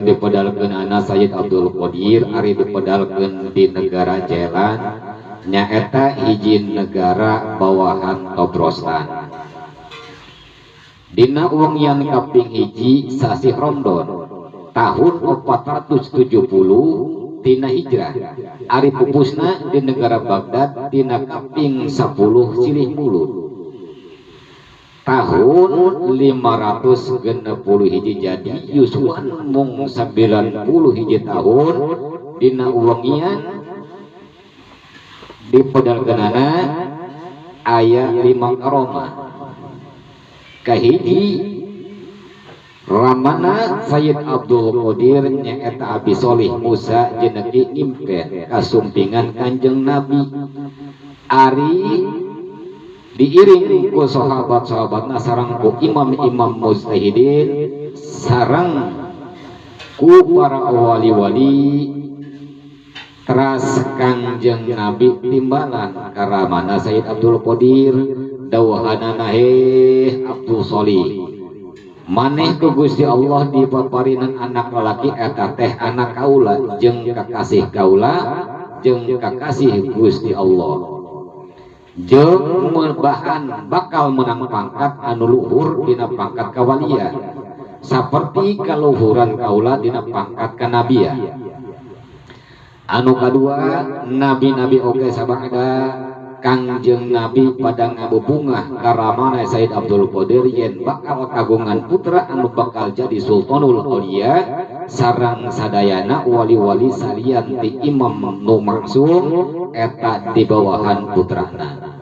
Dipedalkeun ana Sayyid Abdul Qadir ari dipedalkeun di negara Jelan nyaeta hiji negara bawahan Tobrostan. Dina wengian kaping hiji sasih Ramadan tahun 470 tina hijrah ari pupusna di negara Baghdad dina kaping 10 silih mulud tahun 560 hiji jadi yuswan mung 90 hiji tahun dina wengian dipedalkeunana aya 5 karomah. Kahiji ramana Sayyid Abdul Qadir nyaeta Abi Sholih Musa jeneki ngimpen kasumpingan Kanjeng Nabi ari diiring ku sahabat-sahabatna sareng ku imam-imam mujtahidin sareng ku para wali-wali teras Kanjeng Nabi timbalan karamana Sayyid Abdul Qadir dawuhanana heh Abdul Sholih maneh ku Gusti Allah dipaparinan anak lalaki eta teh anak kaula jeung kakasih kaula jeung kakasih Gusti Allah jeung bahan bakal menang pangkat anu luhur dina pangkat kawalian saperti kaluhuran kaula dina pangkat kanabian. Anu kadua nabi-nabi oge sabada Kangjeng Nabi pada ngabubungah karamana Sayyid Abdul Qadir yen bakal kagungan putra anu bakal jadi Sultanul Auliya sareng sadayana wali-wali salian ti imam nu maksum eta di bawahan putrana.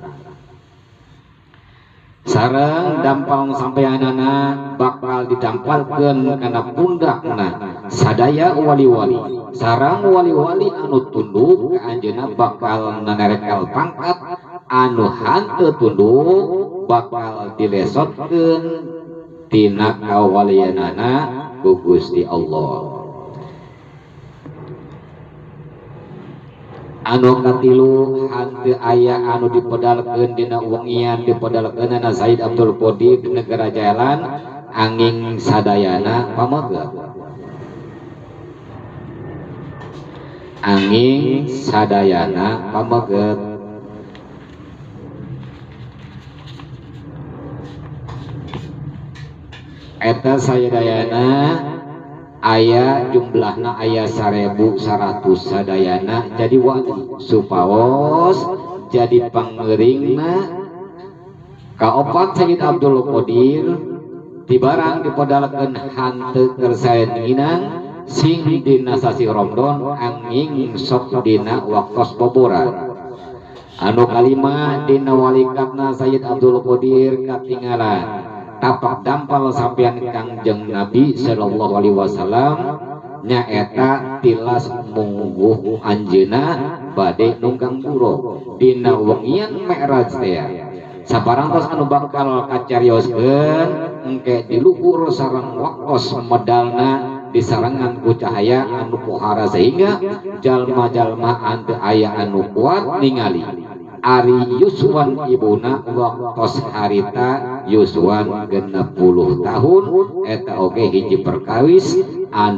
Sareng dampal sampeanana bakal didampalkeun kana pundakna sadaya wali-wali sareng wali-wali anu tunduk ka anjeunna bakal nanerekal pangkat anu hanteu tunduk bakal dilesotkeun tina kawalianana ku Gusti Allah. Anu katilu hanteu aya anu dipedalkeun dina wengian dipedalkeunana Sayyid Abdul Qadir di negara Jalan angin sadayana pameget angin sadayana pameget eta sadayana aya jumlahna aya 1100 sadayana jadi wali supaos jadi pangeringna kaopat Sayyid Abdul Qadir tibarang dipodalkeun hanteu kersaen nginang sing dina sasih Ramadan angin sok dina waktos boboran. Anu kalima dina walikatna Sayyid Abdul Qadir katinggalan tapak dampal sampean Kangjeng Nabi sallallahu alaihi wasallam nyaeta tilas mungguh anjeuna bade nunggang buruk dina wengian Mi'raj teh saparantos anu bakal kacarioskeun engke di luhur sareng waktos medalna disarengan ku cahaya anu pohara sehingga jalma-jalma ante aya anu kuat ningali ari yuswan ibuna waktos harita yuswan 60 tahun eta oge hiji perkawis anu